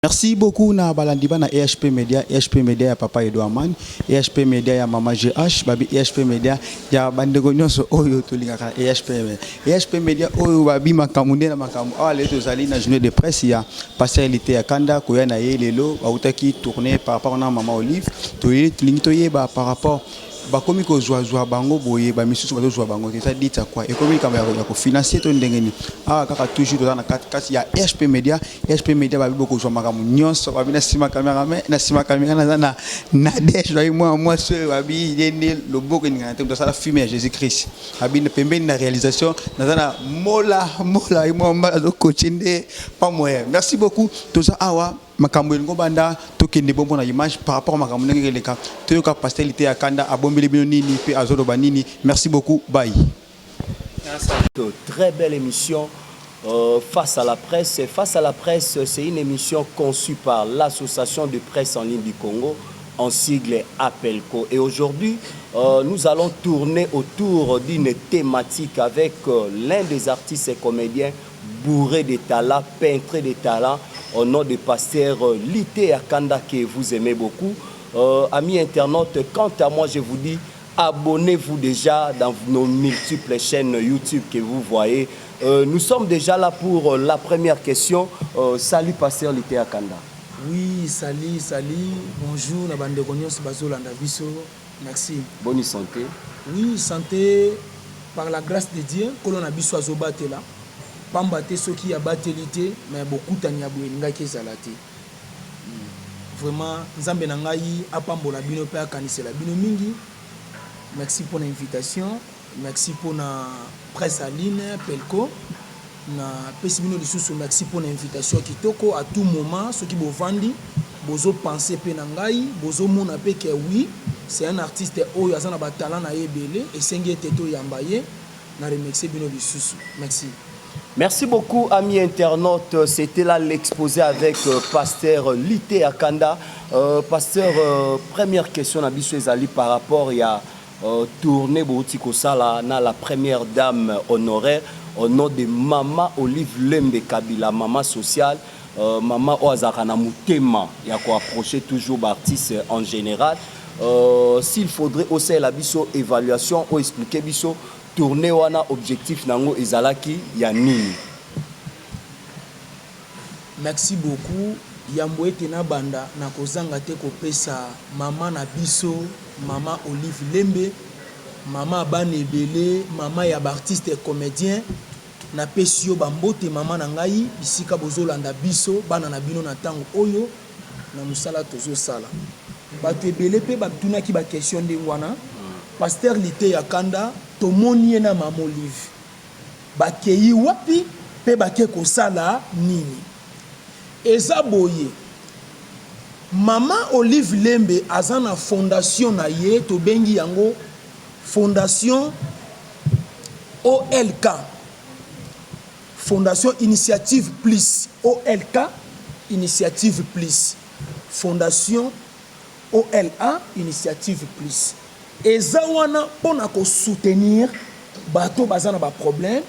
Merci beaucoup na balandi bana EHP Media, EHP Media ya papa Edouard Man, EHP Media ya mama GH, babi EHP Media ya bandeko nyonso oyo tolingaka EHP Media. EHP Media oyo babi makambo nde na makambo. Awa lelo tozali na journée de presse ya Pasteur Liteya Kanda koya na ye lelo bautaki tourner par rapport na mama Olive. Toye tolingi toyeba par rapport bakomi kozwazwa bango boye, bamisusu bazozwa bango te, eza dita quoi, ekomi likambo ya kofinancer to ndenge nini? Awa kaka toujours toza na kati kati ya HP Media. HP Media babi bokozwa makambo nyonso. Babi na nsima cameraman, na nsima camera naza na Nadege, babi mwana mwasi oyo, babi ye nde loboko eningana te, moto asala film ya Jésus Christ. Babi pembeni na réalisation naza na Mola Mola, ye mwa mbala azokoche nde pas moyen. Merci beaucoup. Toza awa, makambo elingo banda tokende bombo na image par rapport makambo ndenge eleka. Toyoka pasteur Liteya Kanda abombeli bino nini mpe azoloba nini. Merci beaucoup, bye. Très belle émission Face à la presse. Face à la presse, c'est une émission conçue par l'Association de presse en ligne du Congo, en sigle APELCO. Et aujourd'hui, nous allons tourner autour d'une thématique avec l'un des artistes et comédiens bourrés de talent, peintres de talent, au nom de pasteur Liteya Kanda que vous aimez beaucoup. Amis internautes, quant à moi, je vous dis, abonnez-vous déjà dans nos multiples chaînes YouTube que vous voyez. Nous sommes déjà là pour la première question. Salut pasteur Liteya Kanda. Oui, salut, salut. Bonjour, na bandeko nyonso bazolanda biso. Merci. Bonne santé. Oui, santé, par la grâce de Dieu, kolo na biso azobatela. Pamba te soki abateli te, mais bokutani ya boye elingaki ezala te. Vraiment, Nzambe na ngai apambola bino mpe akanisela bino mingi. Merci pour l'invitation. Merci pour la presse en ligne, Pelco. Napesi bino lisusu merci pour l'invitation kitoko. À tout moment soki bovandi, bozopense mpe na ngai, bozomona mpe ke oui, c'est un artiste oyo aza na batalent na ye ebele, esengi ete toyamba ye. Na remercie bino lisusu, merci. Merci beaucoup, amis internautes. C'était là l'exposé avec pasteur Liteya Kanda. Pasteur, première question na biso ezali par rapport ya tournée bouti kosala na la première dame honoraire au nom de Mama Olive Lembe Kabila, mama sociale, mama oyo azalaka na motema ya koapprocher toujours baartiste en général. S'il faudrait osalela biso évaluation, o expliquer biso tournée wana, objectif nango ezalaki ya nini? Merci beaucoup. Yambo ete nabanda, nakozanga te kopesa mama na biso, mama Olive Lembe, mama bana ebele, mama ya baartiste comédien, napesi yo bambote, mama na ngai, bisika bozolanda biso bana na bino na ntango oyo na mosala tozosala. Bato ebele mpe batunaki baquestion ndenge wana: pasteur Liteya Kanda, tomoni ye na mama Olive, bakei wapi mpe bake kosala nini? Eza boye: mama Olive Lembe aza na fondation na ye, tobengi yango fondation OLK, Fondation Initiative Plus, OLK Initiative Plus, fondation OLA Initiative Plus. Eza wana mpona kosoutenir bato baza na baproblème,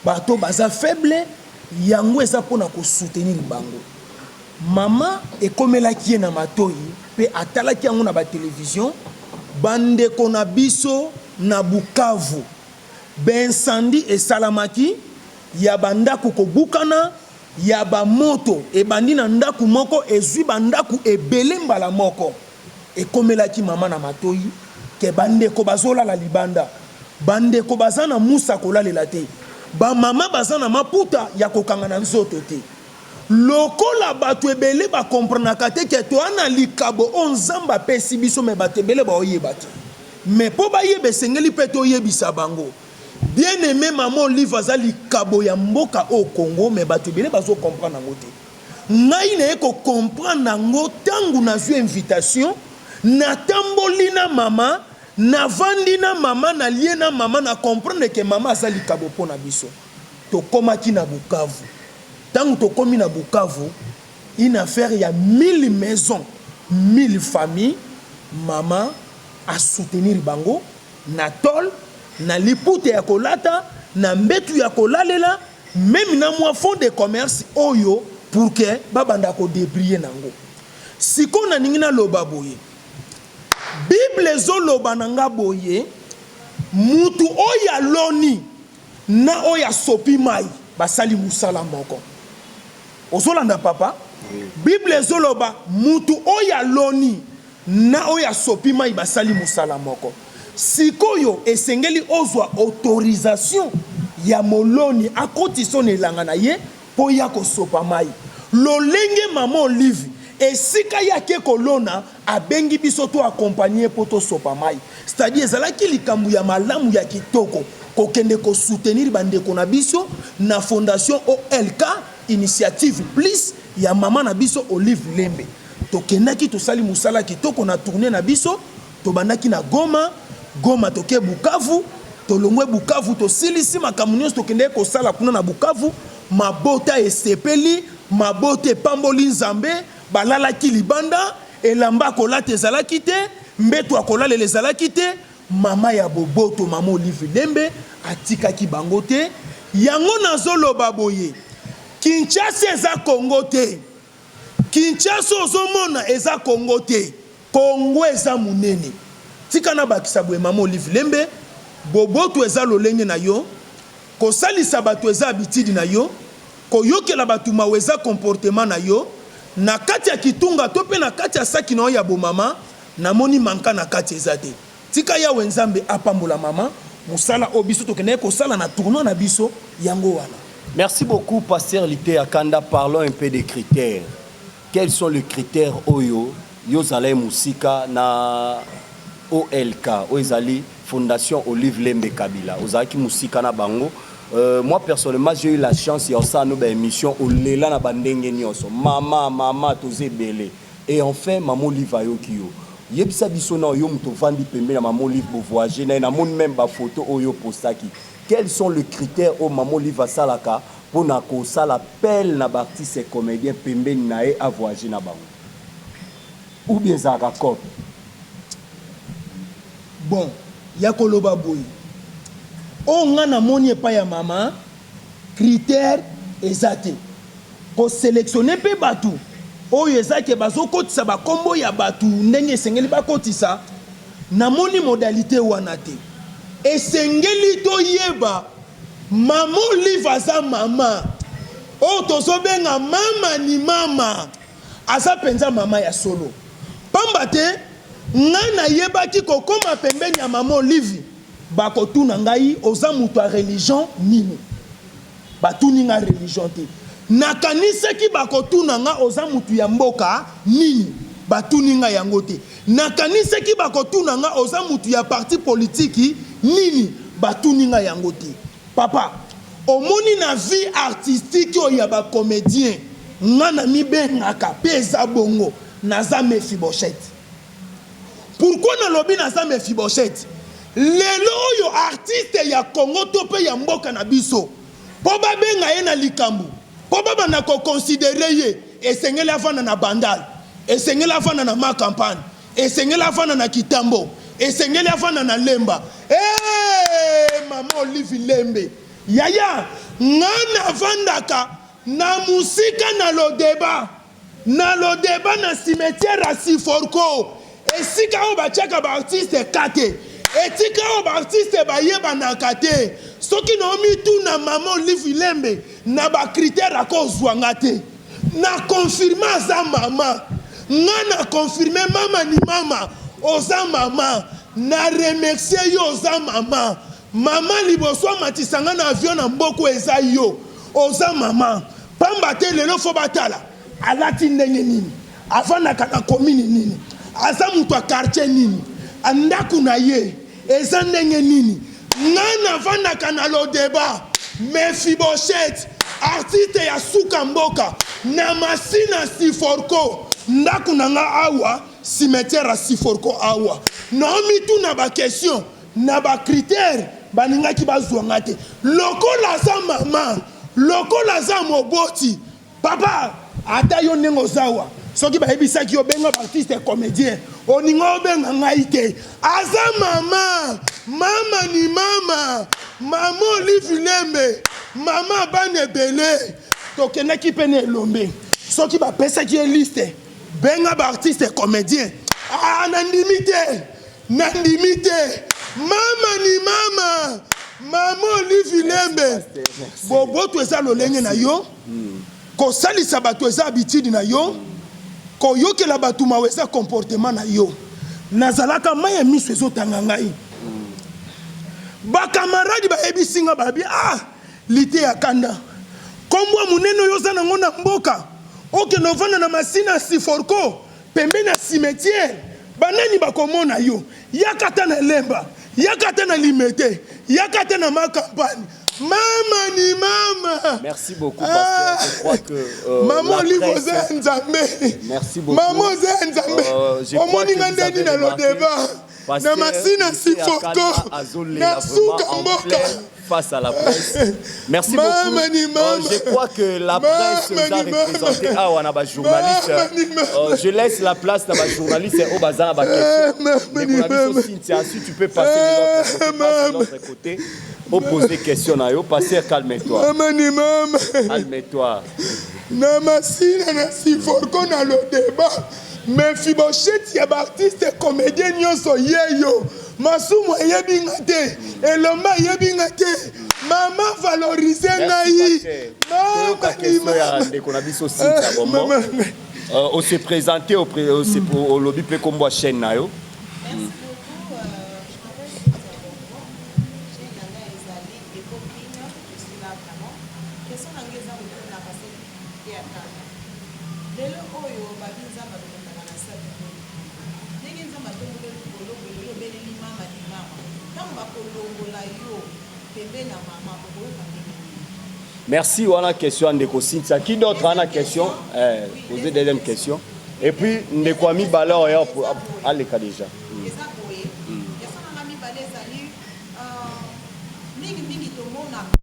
bato baza faible. Yango eza mpona kosoutenir bango. Mama ekomelaki ye na matoi mpe atalaki yango na batelevizio, bandeko na biso na Bukavu, baincendie esalamaki ya bandako kobukana, ya bamoto ebandi na ndako moko, ezwi bandako ebele mbala moko. Ekomelaki mama na matoi ke bandeko bazolala libanda, bandeko baza na musa kolalela te, bamama baza na maputa ya kokanga na nzoto te. Lokola bato ebele bakomprenaka te ke toa na likabo oyo Nzambe apesi biso, me bato ebele baoyeba te, me mpo bayeba esengeli mpe toyebisa bango. Bien aimé, mama Olive aza likabo ya mboka oyo Congo, me bato ebele bazokomprendre yango te. Ngai naye kocomprendre yango ntango nazwi invitation, natamboli na mama, navandi na mama, nalie na mama, na comprendre ke mama aza likabo mpo na biso. Tokomaki na Bukavu. Ntango tokomi na Bukavu, une affaire ya 1000 maisons, 1000 familles, mama asoutenir bango na tôle, na liputa ya kolata, na mbetu ya kolalela, même na mwa fond de commerce oyo. Pour que babanda ko debrier nango. Sikoyo nalingi naloba boye, Bible ezoloba na nga boye, mutu oyo aloni na oyo asopi mayi basali musala moko. Ozolanda papa? Bible ezoloba mutu oyo aloni na oyo asopi mayi basali musala moko. Sikoyo esengeli ozwa autorisation ya moloni akotisa yo na elanga na ye mpo ye akosopa mayi. Lolenge mama Olive esika ye ake kolona abengi biso to accompagner ye mpo tosopa mayi. C'est à dire ezalaki likambo ya malamu ya kitoko kokende ko soutenir ba ndeko na biso na fondation OLK initiative plus ya mama na biso Olive Lembe. Tokendaki tosali mosala kitoko na tournee na biso. Tobandaki na Goma, Goma toke Bukavu, tolongwe Bukavu tosilisi makambo nyonso tokendeki kosala kuna na Bukavu, mabota esepeli, mabota epamboli Nzambe, balalaki libanda, elamba ya kolata ezalaki te, mbeto ya kolalela ezalaki te, mama ya boboto, mama Olive Lembe atikaki bango te. Yango nazoloba boye, Kinshasa eza Congo te. Kinshasa ozo mona eza Congo te. Congo eza munene. Tika nabakisa boye mama Olive Lembe, boboto eza lolenge na yo, kosalisa batu eza habitude na yo, koyokela batu mawa eza comportement na yo, na kati ya kitunga to pe na kati ya saki na yo ya bomama, namoni manka na kati eza te. Tika Yahweh Nzambe apambola mama, mosala oyo biso tokendaki kosala na tournoi na biso yango wana. Merci beaucoup pasteur liteya kanda parlons un peu des critères quels sont les critères oyo yo ozalaki musika na OLK oyo ezali fondation Olive Lembe Kabila ozalaki musika na bango euh, moi personnellement j'ai eu la chance ya osala no ba émission olela na ba ndenge nionso mama mama toza ebele Et enfin maman olive ayoki yo. Yebisa biso nao yo mutu ovandi pembeni ya maman olive bo voyager naye namoni meme ba photo oyo opostaki quels sont les critères oyo maman olive asalaka pona kosala appel na ba artistes comediens pembeni naye a voyager na bango? Ou bien ezalaka coop? Bon ya koloba boye oyo nga namoni epai ya mama critère eza te. Ko selectionner pe batu oyo eza ke bazo kotisa ba kombo ya batu ndenge esengeli bakotisa, namoni modalite wana te. Esengeli toyeba mama Olive aza mama oyo tozo benga mama ni mama, aza penza mama ya solo. Pamba te nga nayebaki kokoma pembeni ya mama Olive bakotuna ngai oza mutu ya religion nini? Batuni nga religion te. Nakanisaki bakotuna nga oza mutu ya mboka nini? Batuni nga yango te. Nakanisaki bakotuna nga oza mutu ya parti politique nini? Batuni nga yango te. Papa, omoni na vie artistique oyo ya ba comediens, nga namibengaka pe eza bongo, naza Mephibosheth. Pourquoi nalobi naza Mephibosheth? Lelo oyo artiste ya Congo to pe ya mboka na biso po babenga ye na likambo, po babanda ko considerer ye, esengeli avanda na Bandal, esengeli avanda na Ma Campagne, esengeli avanda na Kitambo, esengeli avanda na Lemba. Eeh mama Olive Lembe yaya nga navandaka na musika na Lodeba. Na Lodeba na cimetière ya Siforco, esika oyo batiaka ba artistes cas te, etika oyo ba artistes bayebanaka te. Soki na omituna mama Olive Lembe na ba critères ako zua nga te. Na confirme aza mama. Nga na confirme mama ni mama oza mama. Na remercier yo oza mama. Mama liboso amatisa nga na avion na mboko eza yo. Oza mama. Pamba te lelo faut batala alati ndenge nini, avandaka na commune nini, aza mutu ya quartier nini, ndaku na ye eza ndenge nini. Nga navandaka na Lodeba, Mephibosheth artiste ya suka mboka na Masina Siforco, ndaku na nga awa cimetière ya Siforco awa. Naomituna ba questions na ba critères balingaki bazua nga te lokola aza mama lokola aza moboti papa ata yo ndenge oza awa soki bayebisaki yo benga ba artiste comedien oninga obenga ngai te aza mama mama ni mama mama Olive Lembe mama bana ebele tokendaki pe na elombe. Soki bapesaki ye liste, benga ba artistes comediens. Ah, nandimi te, nandimi te. Mama ni mama, mama Olive Lembe. Boboto eza lolenge na yo, kosalisa bato eza habitude na yo, koyokela bato mawa eza comportement na yo. Nazalaka mai ya miso ezotanga ngai. Ba camarades bayebisi nga babi ah Liteya kanda. Kombo ya munene oyo oza nango na mboka, okende ovanda na masina siforco pembeni ya cimetière, ba nani bakomona yo? Yaka ata na Lemba, yaka ata na Limete, yaka ata na ma campagne. Mama ni mama. Merci beaucoup pasteur, je crois que euh, Maman Olive oza ya Nzambe. Merci beaucoup. Maman oza ya Nzambe. Euh, Omoni nga ndeni na lodeba na masina siforco na suka mboka. face à la presse. Merci beaucoup. Euh, je crois que la presse nous a représenté awa na ba journaliste. Euh, je laisse la place na ba journaliste au bazar ba question. Ndeko na biso Cynthia, si tu peux passer de l'autre côté, passe de l'autre côté. Poser question na yo, pasteur calme-toi. Mama ni mama. Calme-toi. Na masina na siforco na lodeba. Mephibosheth ya ba artistes comediens nionso yeyo masumu ayebi nga te elombe ayebi nga te mama valoriser ngai mama ni mama ndeko na biso Cynthia eh, Bonbon euh, o se présenter olobi mpe kombo ya chaîne na yo. Merci beaucoup. Euh, je m'appelle Cynthia Bonbon. Chaîne na ngai ezali Eco King. Je suis là vraiment. Question na ngai eza kotuna parce que ya kanda. Lelo oyo babi Nzambe alokotaka na se atomboli likolo. Ndenge Nzambe atomboli yo likolo boye lelo obeleli mama di mama. Tango bakolongola yo pembeni ya mama okoyoka ndenge nini? Merci wana question ya ndeko Cynthia. Qui d'autre ana question? Eh, poser deuxième question. Et puis ndeko ya mibale oyo aleka déjà. Eza boye. Question na nga mibale ezali euh, mingi mingi tomonaka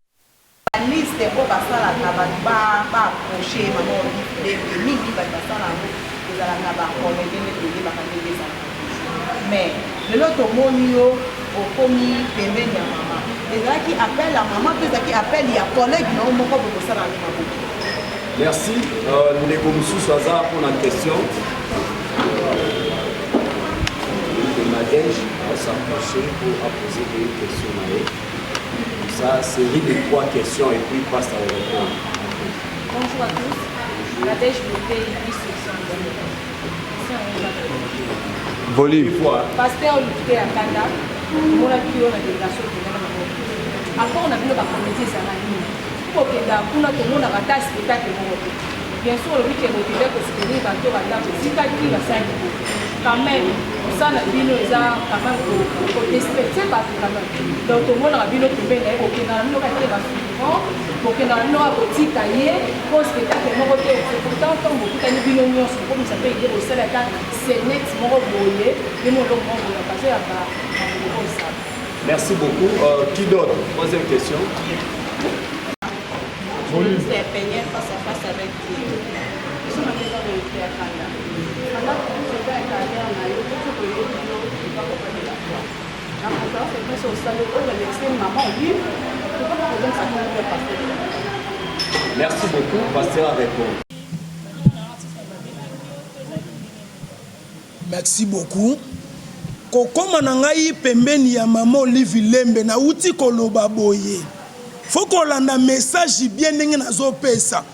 Ba liste oyo basalaka batu ba ba approche maman olive lembe mingi batu basala yango ezalaka ba comedien nde toyebaka ndenge ezalaka toujours mais lelo tomoni yo okomi pembeni ya maman ezalaki appel ya maman to ezalaki appel ya collegue na yo moko boye bosala yango maboke. Merci ndeko mosusu aza pona question. De Nadège va s'approcher pour poser une question na ye. Ça, série de trois questions et puis passe à répondre. Bonjour à tous. Nadège Beauté, Volume. Pasteur Lute Akanda, omonaki yo na délégation okendaka na bango. Apport na bino bakomedi ezala nini? Kokenda kuna tomonaka ata spectacle moko te. Bien sûr olobi ke bokende ko soutenir bato oyo bandako ezikaki basalaki boye quand même mosala na bino eza quand même ko respecter bato quand même donc tomonaka bino pembeni na ye kokenda na bino kaka te basuivant kokenda na bino kaka kotika ye po spectacle moko te pourtant ntango bokutani bino nyonso bokomisa mpe ide bosala ata senet moko boye bino eloko moko boye occasion ya makambo bokosala. Merci beaucoup. Euh, qui d'autre? Troisième question. Journaliste ya Peniel face à face avec Dieu. Question na ngai eza boye te ya kanda. Pendant tout ce temps ya carrière na yo, biso toyebi yo epa papa de la foi. Na conférence de presse osali o remercier maman Olive, pourquoi pas kozongisa kombo ya pasteur de la foi? Merci beaucoup, pasteur a répondre. Merci beaucoup. Kokoma na ngai pembeni ya mama Olive Lembe nawuti koloba boye faut kolanda message bien ndenge nazo pesa.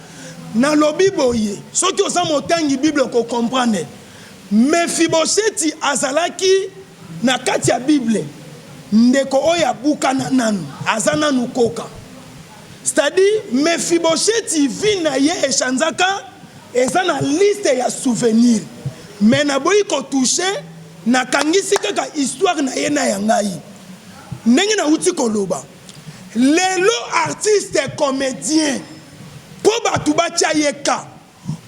Nalobi boye soki oza motangi bible oko comprendre. Mephibosheti azalaki na kati ya bible ndeko oyo abukana nanu aza nanu koka. C'est à dire Mephibosheti vie na ye echanzaka eza na liste ya souvenir mais naboyi ko toucher nakangisi kaka histoire na ye na ya ngai ndenge nawuti koloba lelo artiste comedien po batu batia ye cas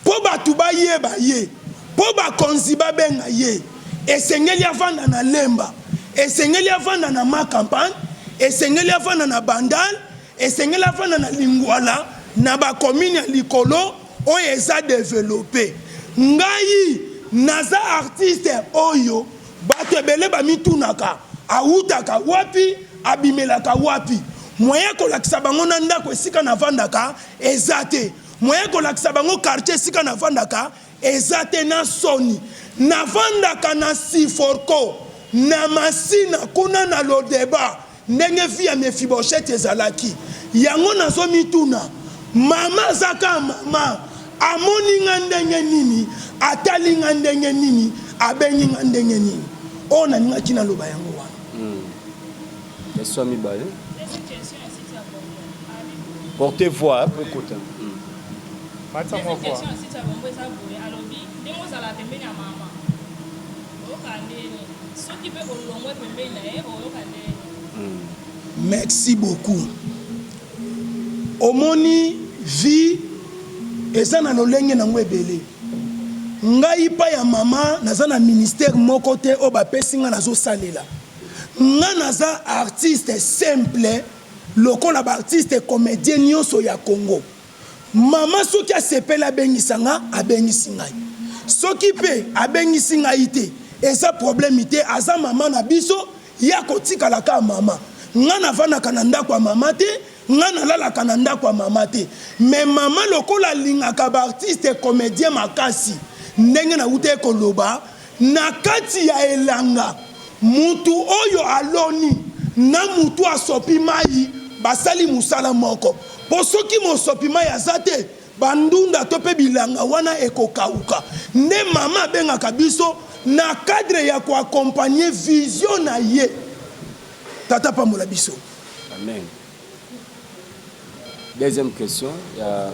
Po bato bayeba ye, po bakonzi babenga ye, esengeli avanda na Lemba, esengeli avanda na Ma Campagne, esengeli avanda na Bandal, esengeli avanda na Lingwala, na ba communes ya likolo oyo eza developper. Ngai naza artiste oyo bato ebele bamitunaka awutaka wapi, abimelaka wapi. Moyen ya kolakisa bango na ndako esika navandaka eza te. Moyen kolakisa bango quartier esika navandaka eza te na soni. Navandaka na Siforco na Masina kuna na Lodeba ndenge vie ya Mephibosheth ezalaki. Yango nazomituna mama aza kaka mama amoni nga ndenge nini, atali nga ndenge nini, abengi nga ndenge nini? Oyo nalingaki naloba yango wana. Question ya mibale. Porte voix po ekota. Deuxième question ya site ya bongo eza boye alobi ndenge ozalaka pembeni ya mama oyoka ndenge nini soki pe olongwe pembeni na ye oyoka ndenge nini. Merci beaucoup omoni vie eza na lolenge nango ebele ngai pa ya mama naza na ministère moko te oyo bapesi ngai nazosalela ngai naza artiste simple lokola ba artiste comedien nionso ya Congo Maman soki asepeli abengisa nga abengisi ngai soki pe abengisi ngai te eza problème te aza maman na biso ye akotikala kaka maman nga navandaka na ndaku ya maman te nga nalalaka na ndaku ya maman te mais maman lokola alingaka ba artiste comedien makasi ndenge nawutaki koloba Na kati ya elanga, mutu oyo aloni na mutu asopi mayi basali mosala moko, po soki mosopi mayi aza te, ba ndunda to pe bilanga wana ekokawuka. Nde mama abengaka biso na cadre ya ko accompagner vision na ye. Tata apambola biso. Amen. Deuxième question ya.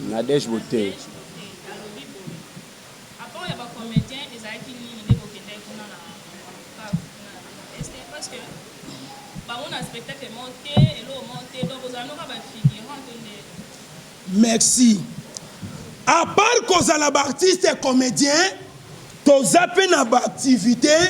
Nadège Beauté. Merci. A part kozala ba artistes comediens, Toza pe na ba activites,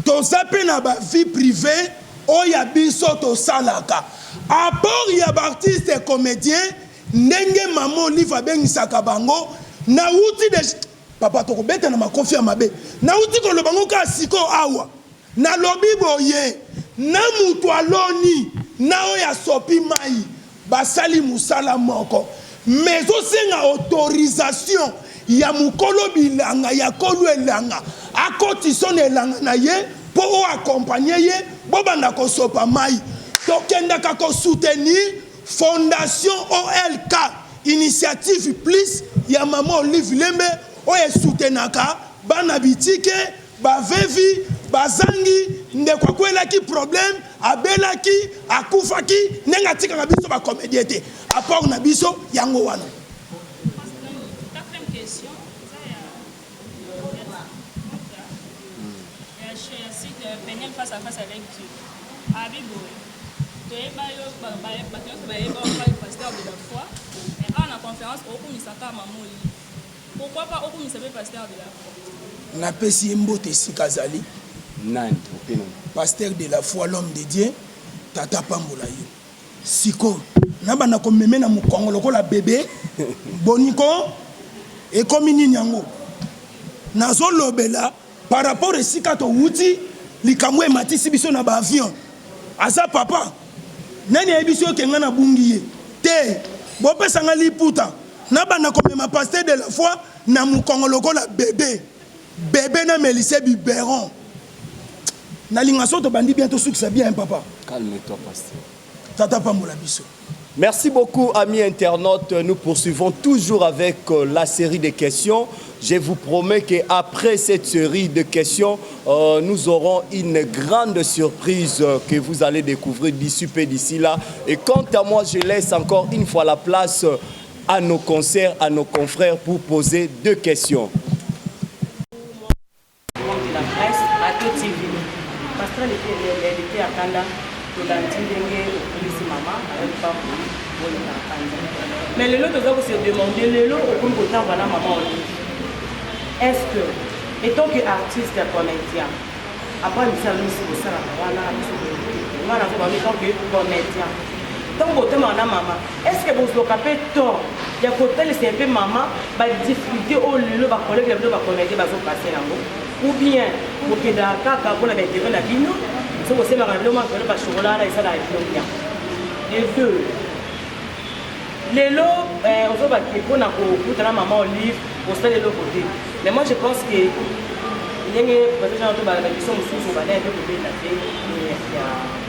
toza pe na ba vie privee oyo ya biso tosalaka. Apport ya ba artistes comediens ndenge maman Olive abengisaka bango, nawuti dejà, papa tokobetana makofi ya mabe, nawuti koloba ngo kaka sikoyo awa. Nalobi boye, na mutu aloni na oyo asopi mayi basali musala moko mais ezosenga autorisation ya mukolo bilanga ya kolo elanga akotiso na elanga na ye po o accompagner ye bobanda kosopa mayi. Tokendaka ko soutenir fondation OLK initiative plus ya maman Olive Lembe oyo e soutenaka bana bitike Ba vevi bazangi ndeko akwelaki problème abelaki akufaki ndenge atikaka biso ba comedien te apport na biso yango wana. Pourquoi pas okumisa pe pasteur de la foi. Napesi ye mbote esika azali. Nani ope nani? Pasteur de la foi l'homme de Dieu tata apambola yo sikoyo nabanda komeme na mokongo lokola bebe boni ko ekomi nini yango nazolobela par rapport esika towuti likambo ematisi biso na ba avion aza papa nani ayebisi yo ke nga nabungi ye te bopesa nga liputa Nabanda komema pasteur de la foi na mukongo lokola bebe bebe na melise biberon nalinga soki tobandi bien tosukisa bien papa. Calme toi pasteur. Tata pambola biso. Merci beaucoup amis internautes, nous poursuivons toujours avec euh, la série de questions. Je vous promets qu'après cette série de questions, euh, nous aurons une grande surprise euh, que vous allez découvrir d'ici peu d'ici là. Et quant à moi, je laisse encore une fois la place à nos concerts, à nos confrères pour poser deux questions. Monde de la presse, Ato TV. Pasteur Lite Akanda, tolandi ndenge okumisi mama ayoki pambo boleka akanda. Mais lelo toza ko se demander lelo okomi kotanga na mama Olive. Est-ce que étant que artiste comédien après misala misi bosalaka wana biso nga nazo bango étant que comédien ntango botamaka na mama est ce que bozwaka mpe temps ya kotalisa mpe mama badifficulté oyo lelo bacollègue na bino bacomédien bazopase yango ou bien bokendaka kaka mpona baintérêt na bino? Soki bosemaka na bino mwa enveloppe ya chocolat wana esalaka bino bien. De deux, lelo eh, ozoba ke mpo na kokutana mama Olive osala eloko te. Mais moi je pense que ndenge président Jean to ba biso mosusu obandaki mpe kobenda mpe ya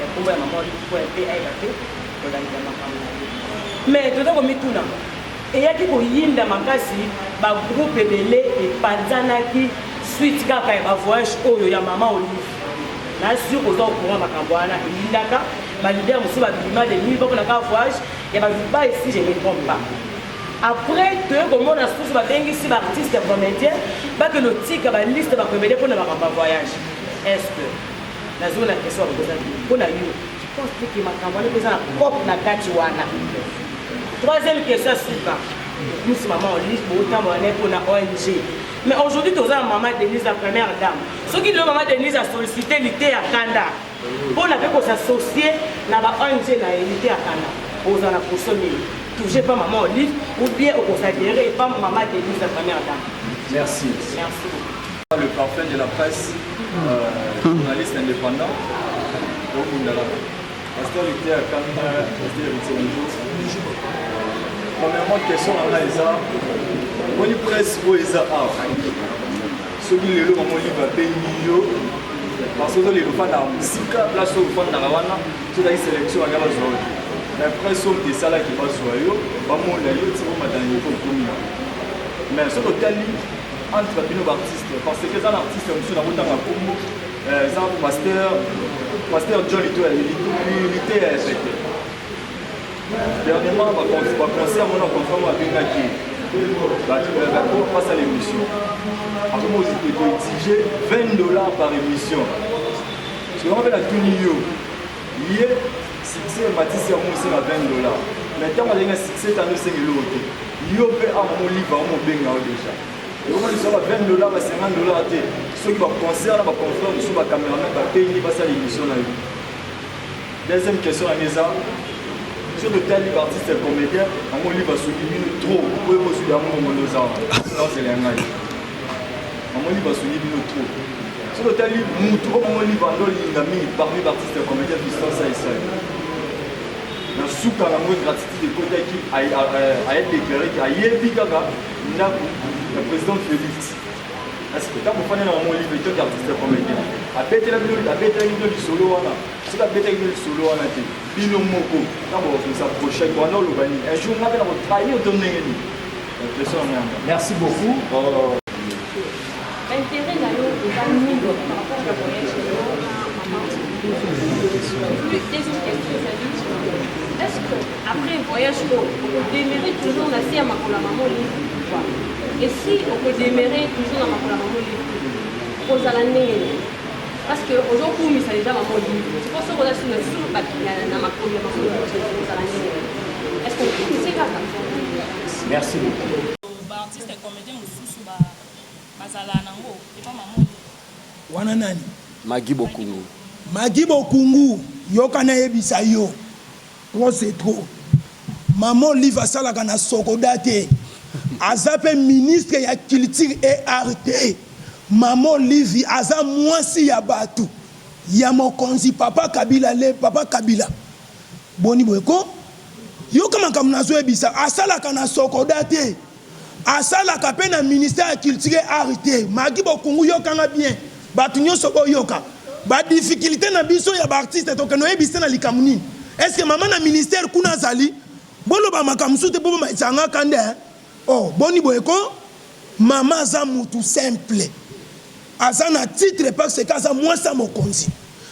nkombo ya mama Olive mpo mpe ayeba mpe kolandela makambo na ye. Mais toza komituna eyaki koyinda makasi ba groupe ebele epanzanaki suite kaka ya ba voyage oyo ya mama Olive. Na sur oza au courant makambo wana eyindaka ba leader mosusu babima de nulle part mpona kaka voyage ya ba Dubaï si je me trompe pas. Après toye komona susu babengisi ba artiste ya comédien bakende otika ba liste ba comédien mpona makambo ya voyage. Est ce que nazongi na question ya koza mpona yo je pense te ke makambo wana mpe eza na cope na kati wana. Troisième question ya suka okumisi mama Olive botambola naye mpona ONG mais aujourd'hui toza na mama Denise la première dame soki lelo mama Denise a sollicité liteya kanda mpona mpe kosassocier na ba ONG na ye liteya kanda ozala na position nini toujours epa mama Olive ou bien okosadere epa mama Denise la première dame? Merci. Merci beaucoup. Le parfum de la presse, euh, journaliste indépendant, Okundala. Pasteur Liteya Kanda, Pasteur Héritier, bonjour. Premièrement, question na ngai eza omoni presse oyo eza awa soki lelo mama Olive abengi yo parce que ozoleka ofandaka mosika place oyo ofandaka wana soki ozalaki sélection banga bazwa yo te mais presse oyo moto esalaki bazwa yo bamona yo ti bomata na niveau okomi na mais soki otali entre bino baartiste parce que eza na artiste mosusu nakotanga nkombo eza pasteur pasteur John liteya ya pete dernièrement baconcert mona confrère mo abengaki basala émission akomi koexige 20 dollars par émission soki mpe natuni yo ye succès ematisi yango osenga 20 dollars mais ntango azali na succès tano osenga eloko te yo mpe awa moliva omobenga yo déjà ekoma lisolo ba 20 dollars ba 50 dollars te soki baconcert na baconfrère mosusu bacameraman babengi basala émission na yo. Deuxième question na eza soki totali baartiste comédien yango olive asungi bino trop oyo bozwi yango mongondo oza wana nazela ya ngai yango olive asungi bino trop soki totali mutu oyo bango olive ando olinga mingi parmi baartiste comédien fiston saisai na suka nango ingratitude ekotaki aye déclare ke ayebi kaka ndako ya président Félix. Est-ce que ntango ofandi na mama Olive etant qu'artiste comédien abetela bino abetelaki bino lisolo wana soki abetaki bino lisolo wana te bino moko ntango bokosapprochaki wana oloba nini un jour nga mpe na kotrahir to ndenge nini question na yango. Merci beaucoup. Oh. Intérêt na yo eza nini par rapport ya voyage na yo na maman? Puis deuxième question ezali est-ce que après voyage oyo okodemere toujours na se ya makolo ya maman Olive ou pas? Et si okodemere toujours na makolo ya maman Olive te okozala ndenge nini? Parce que ozokumisa deja maman Olive sikoyo soki oza susu na makolo ya maman Olive te okozala ndenge nini? Est-ce que okumisi kaka? Merci beaucoup. Ba artistes comediens mosusu ba bazala nango epa maman Olive. Wana nani? Maggie Bokungu. Maggie Bokungu yoka nayebisa yo trop c'est trop maman Olive asalaka na Socoda te aza pe ministre ya culture et art te maman Olive aza mwasi ya batu ya mokonzi papa Kabila le papa Kabila boni boye ko yoka makambo nazoyebisa asalaka na Socoda te Asalaka pe na ministère ya culture et art te. Magui Bokungu yoka nga bien. Batu nioso bo yoka. Ba difficultes na biso ya ba artistes tokende oyebisa na likambo nini? Est ce que mama na ministère kuna azali? Boloba makambo mosusu te po bomatisa nga kanda hein. Oh boni boye ko? Mama aza mutu simple. Aza na titre parce que aza mwasi ya mokonzi.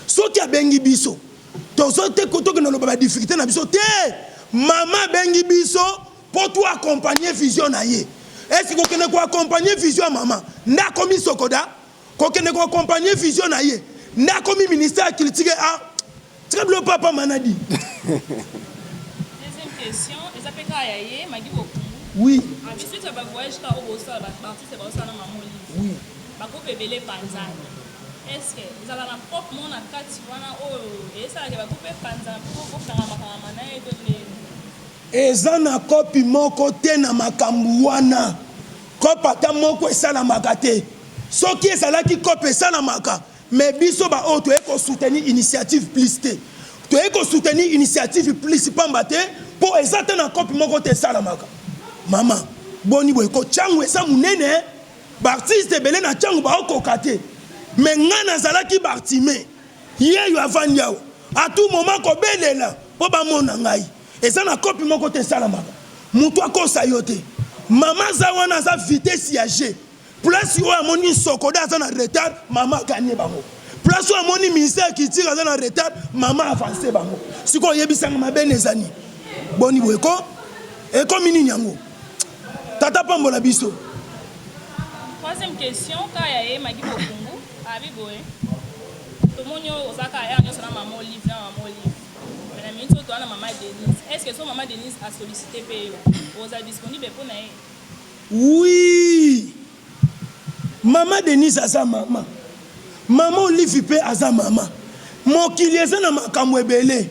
Soki abengi biso tozo te tokende oloba ba difficultes na biso te. Mama abengi biso Po to accompagner vision na ye. Est ce que kokende ko accompagner vision ya mama nde akomi sokoda? Kokende ko accompagner vision na ye nde akomi ministère ya culture et art? Tika biloko papa manadi. Deuxième question, eza pe kaka ya ye Magui Bokungu. Oui. Abi suite ya ba voyage kaka oyo bosala ba artistes baosala na mama Olive. Oui. Ba groupe ebele epanzani. Est ce que ezala na coop moko na kati wana oyo esalaka ba groupe epanzana po bokangama kangama na ye to ndenge nini? Eza na coop moko te na makambu wana. Coop ata moko esalamaka te. Soki ezalaki coop esalamaka, Mais biso ba oyo toye ko soutenir initiative plus te. Toye ko soutenir initiative plus pamba te po eza ata na coop moko te esalamaka. Mama boni boye ko tshangu eza munene ba artistes ebele na tshangu bao koka te mais nga nazalaki Bartimee yeyo avandi awa à tout moment kobelela po bamona ngai eza na coop moko te esalamaka mutu akosa yo te mama aza wana aza vitesse ya jeu Place oyo amoni Sokoda aza na retard, mama a gagner bango. Place oyo amoni ministère ya culture aza na retard, mama avance bango. Sikoyo oyebisa nga mabe eza nini? Boni boye ko? Ekomi nini yango? Tata pambola biso. Troisième question, ka ya ye Magi Bokungu, abi boye. Tomoni oyo oza ka ya nyonso na mama Olive na mama Olive. Mais na minute oyo toza na mama Denise. Est-ce que so mama Denise a sollicité pe yo? Oza disponible mpo na ye? Oui maman Denise aza maman, maman Olive pe aza maman, mokili eza na makambo ebele,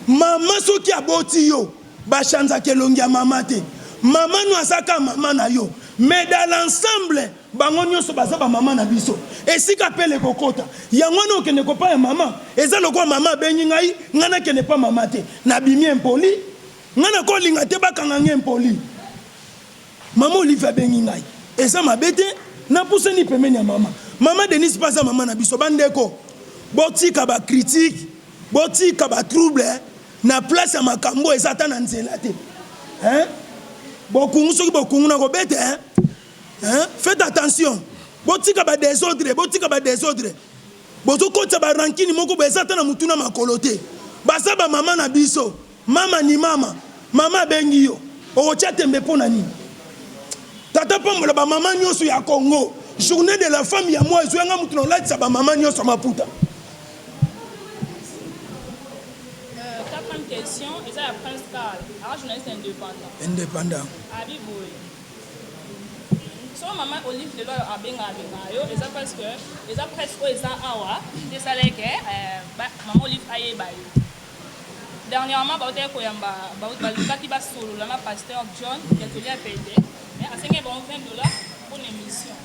maman soki aboti yo ba chanzaka elongi ya maman te, maman no aza kaka maman na yo mais dans l'ensemble bango nionso baza ba maman na biso, esika pele ekokota yango wana okende kopa ya maman eza lokola maman abengi ngai, ngai nakende pa maman te, nabimi impoli, ngai nakolinga te bakanga ngai impoli. Maman Olive abengi ngai eza mabe te napusani pembeni ya mama. Mama Denise pe aza mama na biso ba ndeko botika ba critique botika ba trouble na place ya makambo eza ata na nzela te hein bokungu soki bokungu na kobeta hein hein faites attention botika ba desordre botika ba desordre bozokotisa ba rancune moko boye eza ata na mutu na makolo te baza ba mama na biso Mama ni mama, mama abengi yo, okotia tembe pona nini? Tata pambola ba mama nioso ya Congo, journee de la femme ya mois ezua nga mutu na olatisa ba mama nioso maputa. Euh, quatrième question, eza ya Prince Karl, aza journaliste indépendant. Indépendant. Abi boye. Soki mama Olive lelo abengaka bengaka yo eza parce que eza presse oyo eza awa nde esalaki ke euh, mama Olive ayeba yo. Dernièrement bawutaki koyamba balukaki basolola na pasteur John ya tolia pete mais asengaki bango 20 dollars pona emission.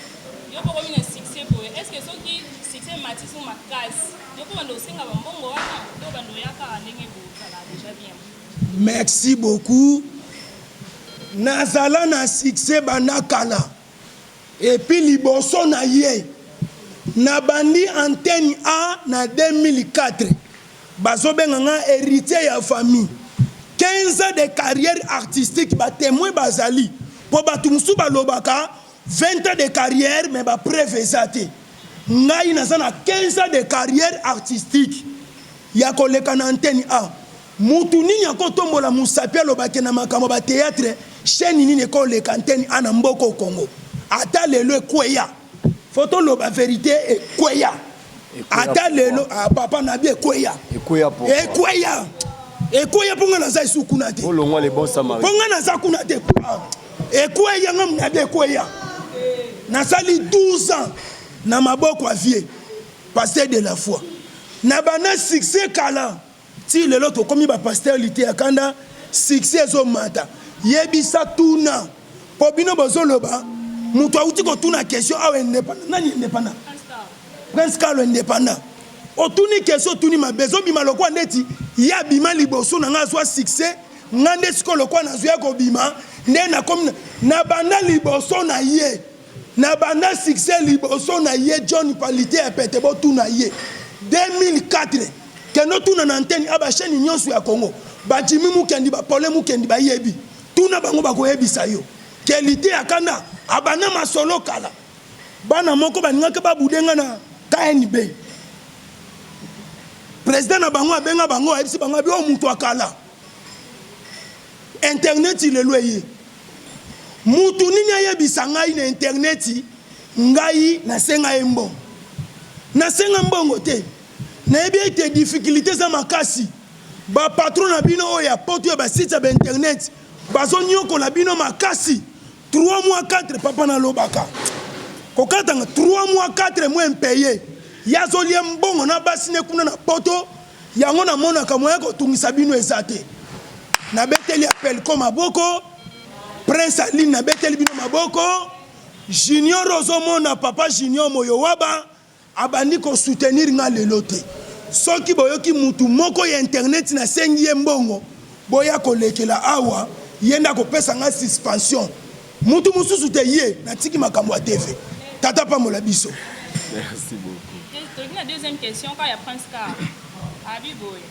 Yo pe okomi na succès boye est ce que soki succès ematisi yo makasi yo pe obanda kosenga ba mbongo wana to obanda oya kaka ndenge bozalaka dejà bien? Merci beaucoup nazala na succès banda kala et puis liboso na ye na bandi antenne A na 2004 Bazo benga nga heritier ya famille. 15 ans de carrière artistique ba temoins bazali po batu mosusu balobaka 20 ans de carrière mais ba preuves eza te. Ngai naza na 15 ans de carrière artistique ya koleka na antenne A. Mutu nini ako tombola musapi aloba ke na makambo ya ba theatre chaine nini eko leka antenne A na mboka oyo Congo? Ata lelo ekweya. Faut toloba verite ekweya. Ata lelo ah, papa nabi ekweya. Ekweya pourquoi? Ekweya. Ekweya mpo nga naza esu kuna te. Olongwa le bon samaritain. Mpo nga naza kuna te. Ah, ekweya nga nabi ekweya. Nasali 12 ans na maboko ya vieux pasteur de la foi. Na banda succès kala. Ti lelo tokomi ba pasteur liteya kanda succès ezo mata yebisa tuna po bino bozo loba mutu awuti kotuna question awa independant nani independant prince carlo independant otuni question otuni mabe ezobima lokola ndeti ye abima liboso na nga azwa succès nga nde sikoyo lokola nazwi ya kobima nde nakomi na banda liboso na ye na banda succès liboso na ye John palite ya pete botuna ye 2004 Kende otuna na antenne a ba chaine nionso ya Congo ba Jimmy Mukendi ba Paulin Mukendi bayebi tuna bango bakoyebisa yo que Liteya Kanda abanda masolo kala bana moko balingaki ba boude nga na KNB president na bango abenga bango ayebisi bango abi oyo mutu akala internet lelo eye mutu nini ayebisa ngai na internet ngai nasenga ye mbongo nasenga mbongo te Nayebi ete difficulite eza makasi. Ba patrons na bino oyo ya poto ya ba sites ya ba internet bazo niokola bino makasi. 3 mois 4 papa nalobaka kokatanga 3 mois 4 mois impaye ye azolia mbongo na basi ne kuna na poto yango namonaka moyen kotungisa bino eza te. Nabeteli Apelco maboko, Prince Aline nabeteli bino maboko, Junior ozomona papa Junior Moyowaba. Abandi ko soutenir nga lelo te. Soki boyoki mutu moko ya internet na sengi ye mbongo boya kolekela awa ye nde akopesa nga suspension. Mutu mususu te ye natiki makambo ya TV. Tata pambola biso. Merci beaucoup. Toki na deuxième question kaka ya Prince Car. Abi boye.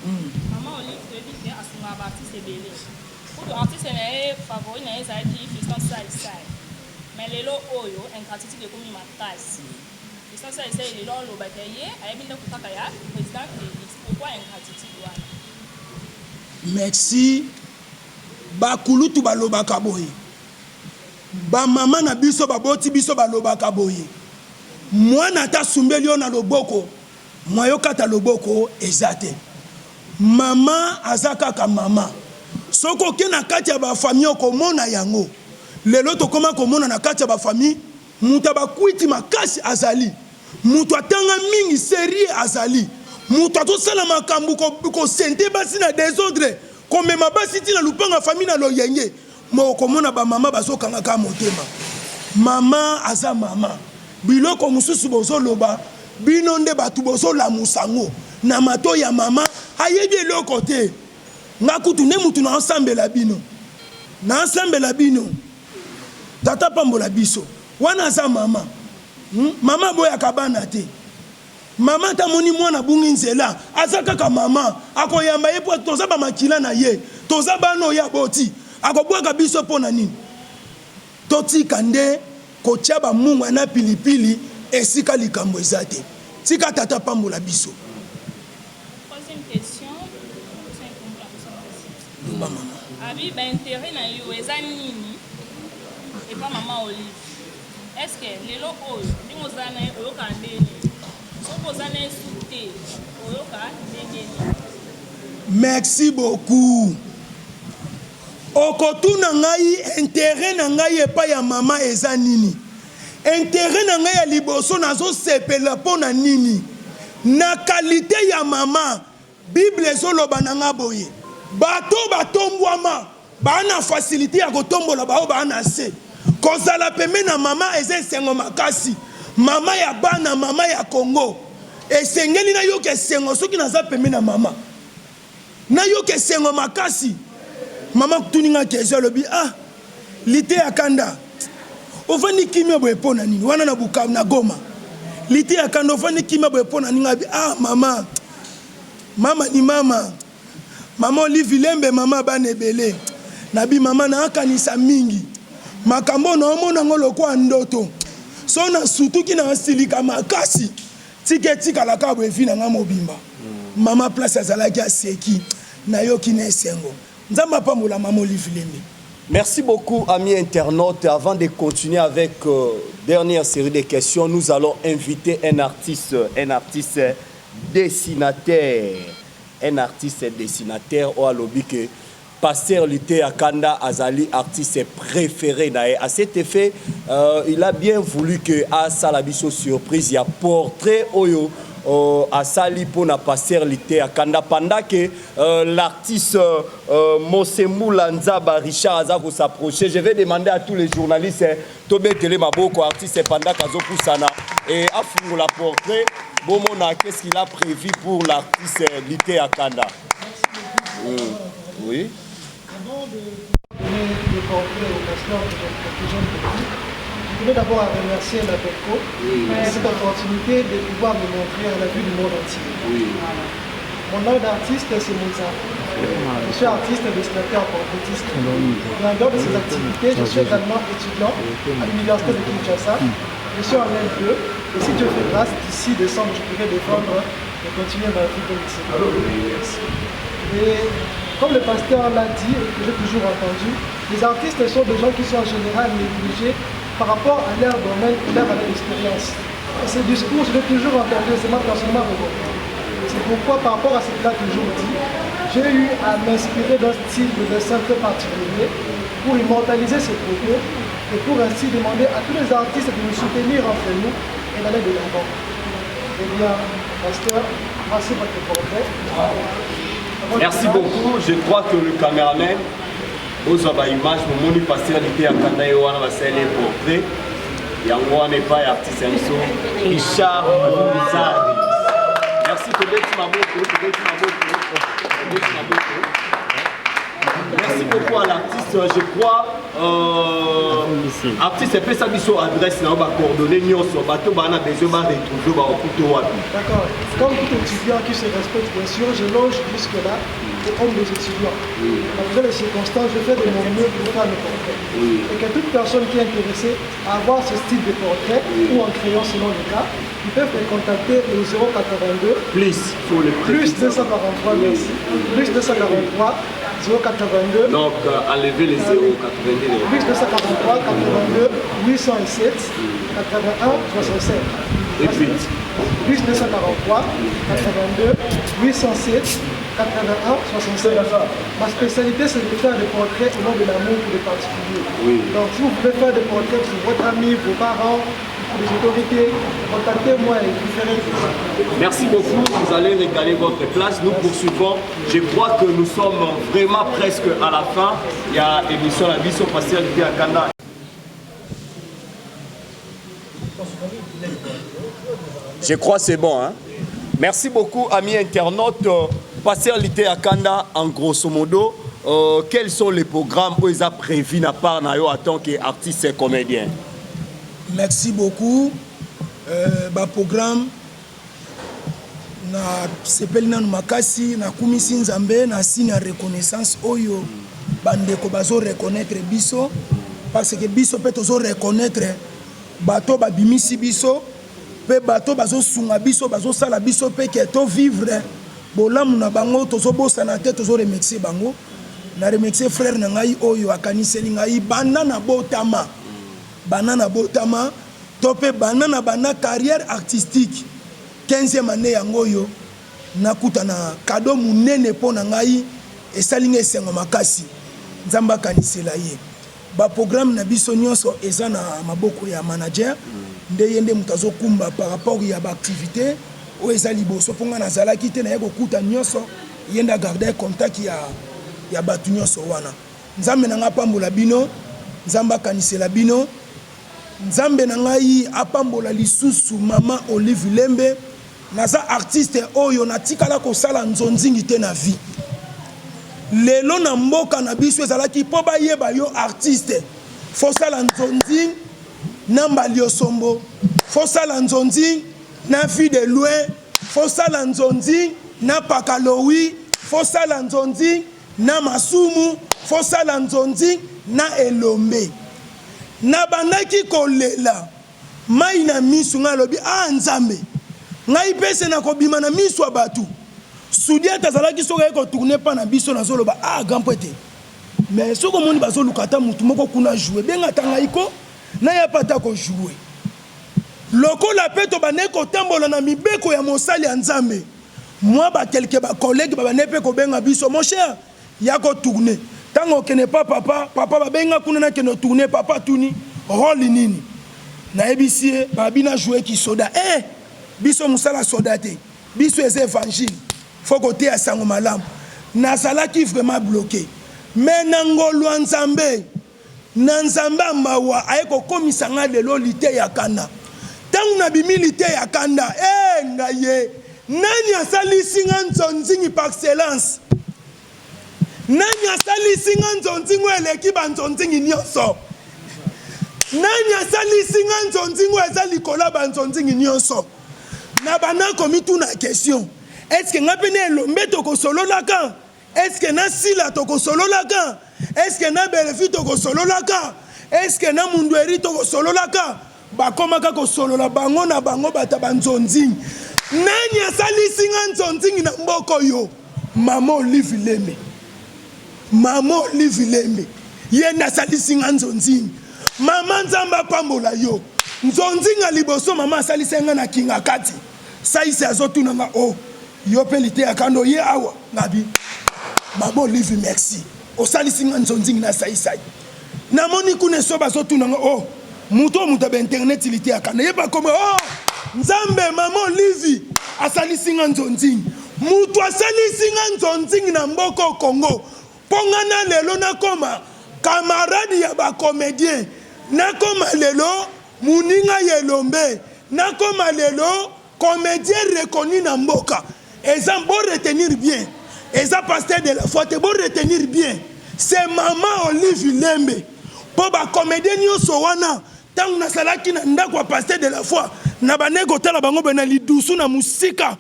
Maman Olive toyebi ke asungaka ba artistes ebele. Kutu artiste na ye favori na ye ezalaki Fiston Sai Sai. Mais lelo oyo ingratitude ekomi makasi. Fiston Sai Sai lelo aloba ke ye ayebi ndaku kaka ya president Felix. Pourquoi ingratitude wana? Merci ba kulutu balobaka boye ba mama na biso baboti biso balobaka boye mwana ata asumbeli yo na loboko moyen okata loboko eza te mama aza kaka mama soki oke na kati ya ba famille okomona yango lelo tokoma komona na kati ya ba famille Moto ya ba kwiti makasi azali. Moto atanga mingi serieux azali. Moto azosala makambo ko ko sente basi na desordre, komema basi ti na lupango ya famille na loyenge. Mais okomona ba mama bazokanga kaka motema. Mama aza mama. Biloko mosusu bozoloba bino nde batu bozolamusa yango na matoyi ya mama ayebi eloko te. Nga kutu nde mutu naosambela bino. Nasambela bino. Tata pambola biso. Wana aza mama. Hum, mama aboyaka bana te. Mama ata amoni mwana abungi nzela, aza kaka mama, akoyamba ye po toza ba makila na ye, toza bana oyo aboti, akobwaka biso po na nini? Totika nde kotia ba mungwa na pilipili esika likambo eza te. Tika tata apambola biso. Troisième question, Loba mama. Abi ba interet na yo eza nini epa mama Olive? Est-ce que lelo oyo ndenge oza na ye oyokaka ndenge nini? Soki oza na ye su te oyoka ndenge nini? Merci beaucoup. Okotuna ngai interet na ngai epai ya mama eza nini? Interet na ngai ya liboso nazo sepela po na nini? Na qualite ya mama Bible ezo loba na nga boye bato oyo batombwama baa na facilite ya kotombola baoyo baa na se. Kozala pembeni na mama eza esengo makasi. Mama ya bana, mama ya Congo. Esengeli nayoka esengo soki naza pembeni na mama. Nayoka esengo makasi. Mama atuni nga question alobi ah liteya kanda ofandi kimia boye mpo na nini? Wana na Bukavu na Goma. Liteya kanda ofandi kimia boye mpo na nini? Nga ah mama mama ni mama mama Olive Lembe mama bana ebele nabi mama naakanisa mingi makambo naomona yango lokola ndoto so nasutuki nasilika makasi Tika etikala kaka boye vie na nga mobimba. Maman place azalaki aseki nayoki na esengo. Nzambe apambola maman Olive Lembe. Merci beaucoup amis internautes, avant de continuer avec euh, dernière série de questions, nous allons inviter un artiste, un artiste dessinateur, un artiste dessinateur oyo alobi que Pasteur Liteya Kanda azali artiste prefere na ye. À cet effet, euh, il a bien voulu que asala biso surprise ya portrait oyo euh, asali pona Pasteur Liteya Kanda pendant que euh, l'artiste euh, Mosembula Nzaba Richard aza ko s'approcher. Je vais demander à tous les journalistes eh, tobetele maboko artiste pendant kazopusana et afungola portrait bomona qu'est-ce qu'il a prévu pour l'artiste Liteya Kanda. Mmh. Oui. Avant de donner le portrait au pasteur que j'aime beaucoup, je tenais d'abord à remercier la BECO oui. pour cette opportunité de pouvoir me montrer à la vue du monde entier. Oui. Mon nom d'artiste, c'est Mozart. Je suis artiste, dessinateur, portraitiste. Et en dehors de ces activités, je suis également étudiant à l'université de Kinshasa. Je suis en L2 et si Dieu fait grâce, d'ici décembre, je pourrai défendre et continuer ma vie comme Et comme le pasteur l'a dit et que j'ai toujours entendu, les artistes sont des gens qui sont en général négligés par rapport à leur domaine et leur année d'expérience. Et ce discours, je l'ai toujours entendu, c'est m'a personnellement révolté. C'est pourquoi, par rapport à ce qu'il a toujours dit, j'ai eu à m'inspirer d'un style de dessin très particulier pour immortaliser ses propos et pour ainsi demander à tous les artistes de nous soutenir entre nous et d'aller de l'avant. Eh bien, pasteur, voici votre portrait. Merci beaucoup. Je crois que le caméraman ozwa ba image momoni pasteur liteya kanda ye wana basali ye portrait. Yango wana epai ya artiste ya biso Richard Muzari. Merci, tobeti maboko, tobeti maboko, tobeti maboko. Merci beaucoup à l'artiste, je crois. Euh, artiste epesa biso adresse na yo bacoordonné nyonso bato baa na besoin baretrouve bakokuto wapi. D'accord. Comme tout étudiant qui se respecte, bien sûr, je loge jusque-là au home des étudiants. Oui. Malgré les circonstances, je fais de mon mieux pour faire le portrait. Oui. Et que toute personne qui est intéressée à avoir ce style de portrait, oui. ou en créant selon le cas, ils peuvent me contacter au 082 plus, faut le plus 243, merci. Plus 243 082. Donc, euh, enlevez les 082. Plus 243 82 807 81 65. Et puis Plus 243 82 807 81 65. Ma spécialité, c'est de faire des portraits au nom de l'amour pour les particuliers. Oui. Donc, si vous voulez faire des portraits pour votre ami, vos parents, pour les autorités, contactez-moi et je vous ferai. Merci beaucoup, vous allez régaler votre place. Nous poursuivons. Je crois que nous sommes vraiment presque à la fin. Il y a émission La Vie sur Pasteur Kanda. Je crois c'est bon. Hein? Merci beaucoup, amis internautes. Pasteur Lité Akanda, en grosso modo, euh, quels sont les programmes où ils ont prévu na part na yo en tant qu'artiste et comédien? Merci beaucoup. Euh, ba programme na sepeli nanu makasi nakumisi Nzambe na signe ya reconnaissance oyo bandeko bazo reconnaître biso parce que biso pe tozo reconnaître bato babimisi biso pe bato bazosunga biso bazosala biso pe ke to vivre bolamu na bango tozobosana te tozo remercier bango na remercier frère na ngai oyo akaniseli ngai banda na botama banda na botama to pe banda na banda carrière artistique 15e annee yango oyo nakuta na cadeau munene po na ngai esali ngai esengo makasi Nzambe akanisela ye ba programme na biso nionso eza na maboko ya manager nde ye nde moto azokumba par rapport ya ba activite oyo eza liboso po ngai nazalaki te naye kokuta nionso ye nde agarde contact ya ya bato nionso wana Nzambe na ngai apambola bino Nzambe akanisela bino Nzambe na ngai apambola lisusu maman Olive Lembe. Naza artiste oyo natikala kosala nzonzingi te na vie. Lelo na mboka na biso ezalaki po bayeba yo artiste faut sala nzonzing na mbaliosombo, faut sala nzonzing na vue de loin, faut sala nzonzing na pakalowi, faut sala nzonzing na masumu, faut sala nzonzing na elombe. Nabandaki kolela mayi na misu ngai alobi ah nzambe ngai pe se nakobima na misu ya batu sudiata azalaki soki aye ko tourne epa na biso nazoloba ah grand prêtre mais soki omoni bazoluka ata mutu moko kuna joue benga ata ngai ko naya pe ata ko joue lokola pe tobandaki kotambola na mibeko ya mosali ya nzambe mwa ba quelque ba collègue babandaki pe kobenga biso mon cher Ya ko tourner. Tango okende epa papa, papa babengi nga kuna nakende tourner, papa atuni role nini? Nayebisi ye babi na jouer ki soda. Eh! Biso musala soda te. Biso eza evangile. Faut koteya sango malamu. Nazalaki vraiment bloque. Mais na ngolu ya Nzambe, Na Nzambe ya mawa aye kokomisa nga lelo liteya kanda Tango na bimi liteya kanda eh ngai ye Nani asalisi nga nzonzingi par excellence Nani asalisi nga nzonzingi oyo eleki ba nzonzingi nionso Nani asalisi nga nzonzingi oyo eza likolo ya ba nzonzingi nionso Na banda komituna question Est ce que nga pe na elombe tokosololaka Est ce que na Sila toko sololaka? Est ce que na Bellevue toko sololaka? Est ce que na Mundueri toko sololaka? Bakomaka kosolola bango na bango bato ya ba nzonzing. Nani asalisi nga nzonzing na mboka oyo? Mama Olive Lembe. Mama Olive Lembe ye nde asalisi nga nzonzing. Mama Nzambe apambola yo. Nzonzing ya liboso mama asalisa nga na Kingakati. Saise azotuna nga oh Yo pe liteya kanda oye awa ngabi maman olive merci osalisi nga nzonzing na sai sai namoni kuna esobe azotuna nga oh moto oyo moto ya ba internet liteya kanda ye bakoma oh nzambe maman olive asalisi nga nzonzing moto asalisi nga nzonzing na mboka Congo mpo nga na lelo nakoma camarade ya ba comedien nakoma lelo. Moninga ya elombe nakoma lelo comedien reconnu na mboka eza bo retenir bien eza pasteur de la foi te bo retenir bien c'est maman Olive Lembe po ba comedien nioso wana tango nazalaki na ndako ya pasteur de la foi na bandaki kotala bango boye na lidusu na musika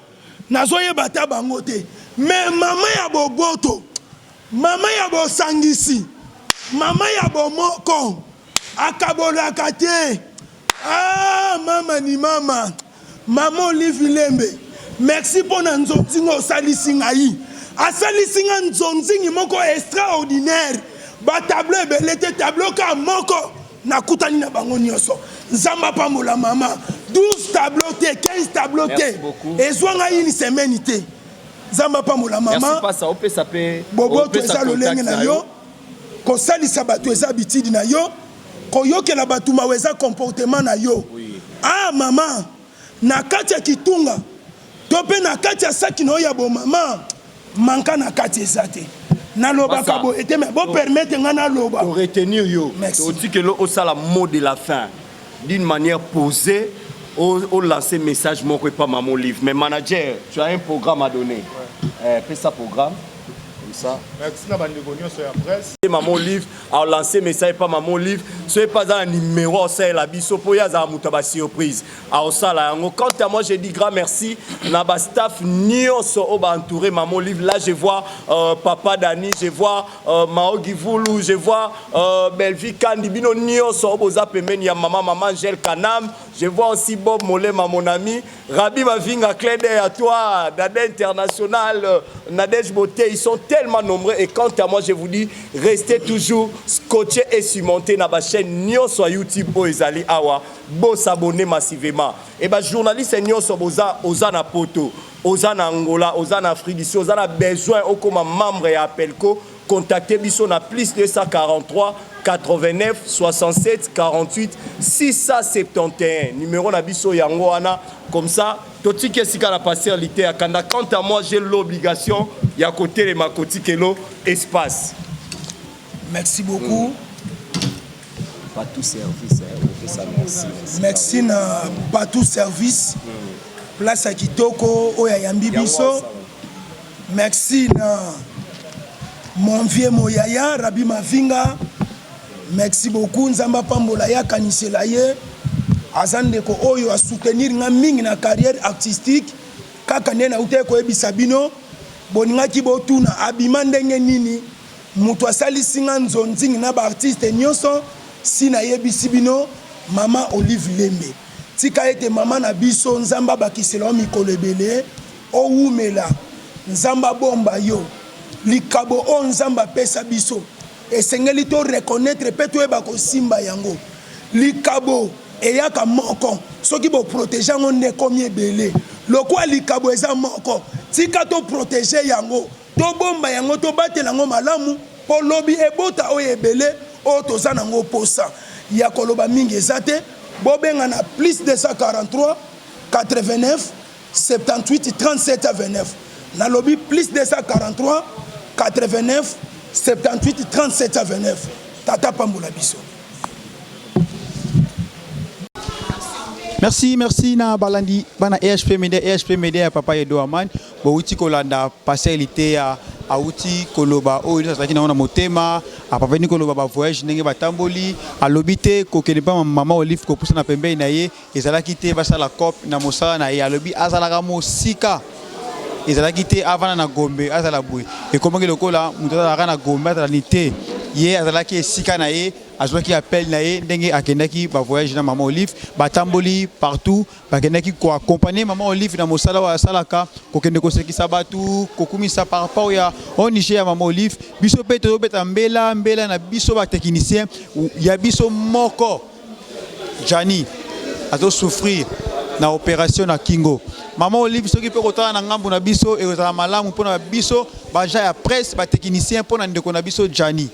nazoyeba ata bango te mais maman ya boboto Mama ya bosangisi, mama ya bomoko, akabolaka te. Ah mama ni mama, mama Olive Lembe, merci mpo na nzonzingi osalisi ngai. Asalisi nga nzonzingi moko extraordinaire, ba tableau ebele te, tableau kaka moko nakutani na bango nyonso. Nzambe apambola mama. 12 tableau te, 15 tableau te, ezwa ngai une semaine te. Nzambe apambola mama. Boboto eza lolenge na yo, kosalisa bato eza habitude na yo, koyokela bato mawa eza comportement na yo. Ah mama, na kati ya kitunga to pe na kati ya saki na yo ya bomama, manka na kati eza te. Nalobaka boye te mais bo permettre nga naloba. To retenir yo. Totikelo osala mot de la fin. D'une manière posee o lancer message moko epa maman Olive mais manager tu as un programme à donner ouais. eh, pesa programme comme ça. Merci na bandeko nyonso ya presse. Maman Olive a lancer message epa maman Olive soki epa aza na numéro asalela biso mpo ye azala moto ya ba surprise aosala yango. Quant à moi je dis grand merci na ba staff nyonso oyo ba entouré maman Olive. Là je vois euh, papa Dani, je vois euh, Mao Givulu, je vois Euh, Bellevue Kandi, bino nioso oyo boza pembeni ya mama mama Angèle Kanam, je vois aussi Bob Molema mon ami, Rabi Mavinga, clin d'œil à toi, Dada International, euh, Nadège Beauté, ils sont tellement nombreux et quant à moi je vous dis, restez toujours scotchés et cimentés na ba chaîne nioso ya YouTube oyo ezali awa, bo s'abonner massivement. Et ba journalistes nioso boza oza na poto, oza na Angola, oza na Afrique du Sud, oza na besoin okoma membre ya Appelco, Contactez biso na plus 243 89 67 48 671 numéro na biso yango wana comme ça totiki esika na pasteur Liteya Kanda. Quant à moi j'ai l'obligation ya kotelema kotikelo espace. Merci beaucoup. Patou service eh, opesa merci. Merci na Patou service. Place ya kitoko oyo ayambi biso. Merci na mon vieux Moyaya Rabbi Mavinga. Merci beaucoup Nzambe apambola ye akanisela ye. Aza ndeko oyo a soutenir nga mingi na carrière artistique kaka nde nautaki koyebisa bino bolingaki botuna abima ndenge nini moto asalisi nga nzonzing na ba artiste nyonso si nayebisi bino mama Olive Lembe tika ete mama na biso Nzambe abakisela yo mikolo ebele Owumela nzambe abomba yo. Likabo oyo nzambe apesa biso esengeli to reconnaitre pe toyeba kosimba yango. Likabo eyaka moko soki bo proteger yango nde ekomi ebele. Lokola likabo eza moko tika to proteger yango, tobomba yango, tobatela yango malamu po lobi ebota oyo ebele oyo toza nango posa. Ya koloba mingi eza te, bobenga na plus 243 89 78 37 à 29 nalobi plus 243 89 78 37 à 29 tata pambola biso. Merci, merci na balandi bana EHP Media, EHP Media ya papa Edo Aman, bowuti kolanda pasteur Liteya awuti koloba oyo nyonso azalaki nango na motema, apaveni koloba ba voyage ndenge batamboli, alobi te kokende mpa mama Olive kopusana pembeni na ye Ezalaki te basala coop na mosala na ye. Alobi azalaka mosika. Ezalaki te avanda na Gombe azala boye. Ekomaki lokola moto azalaka na Gombe azala ni te. Ye azalaki esika na ye, azwaki appel na ye ndenge akendaki ba voyage na mama Olive. Batamboli partout, bakendaki ko accompagner mama Olive na mosala oyo asalaka, kokende kosekisa bato, kokumisa par rapport ya ONG ya mama Olive. Biso pe tozobeta mbela mbela na biso ba techniciens ya biso moko. Gianni azo souffrir na operation na kingo. Maman Olive soki pe kotala na ngambo na biso ekozala malamu mpona biso ba agent ya presse ba technicien mpona ndeko na biso Gianni.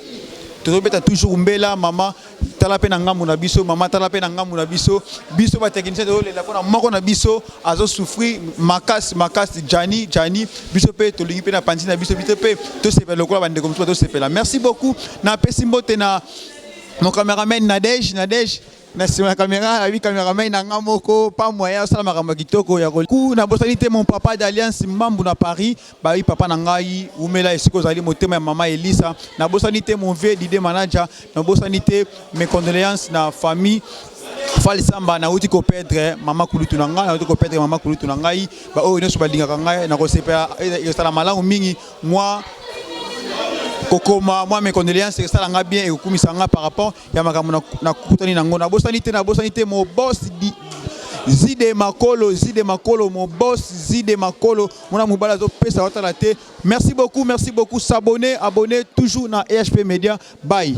Tozobeta toujours mbela mama tala pe na ngambo na biso mama tala pe na ngambo na biso biso ba technicien tozolela mpona moko na biso azo souffrir makasi makasi Gianni Gianni biso pe tolingi pe na panzi na biso biso pe tosepela lokola bandeko mosusu batosepela. Merci beaucoup na pesi mbote na Mon cameraman Nadège, Nadège. Na nsima ya kamera nayebi cameraman na nga moko pa moyen asala makambo ya kitoko ya ku. Nabosani te mon papa d'alliance Mbambu na Paris, bayi papa na ngai wumela esika ozali, motema ya mama Elisa. Nabosani te mon vieux Didier Manager, nabosani te mes condoléances na famille Fally Samba. Nauti ko perdre mama kulutu na ngai, nauti ko perdre mama kulutu na ngai. Ba oyo nyonso balingaka ngai, nakosepela ezala malamu mingi mwa kokoma mwa mes condoléances, esala nga bien, ekokumisa nga par rapport ya makambo nakutani nango. Nabosani te, nabosani te mo boss di Zide Makolo, Zide Makolo, mon boss Zide Makolo, mwana mobali azopesa watala te. Merci beaucoup, merci beaucoup. S'abonner, abonner toujours na EHP Media. Bye.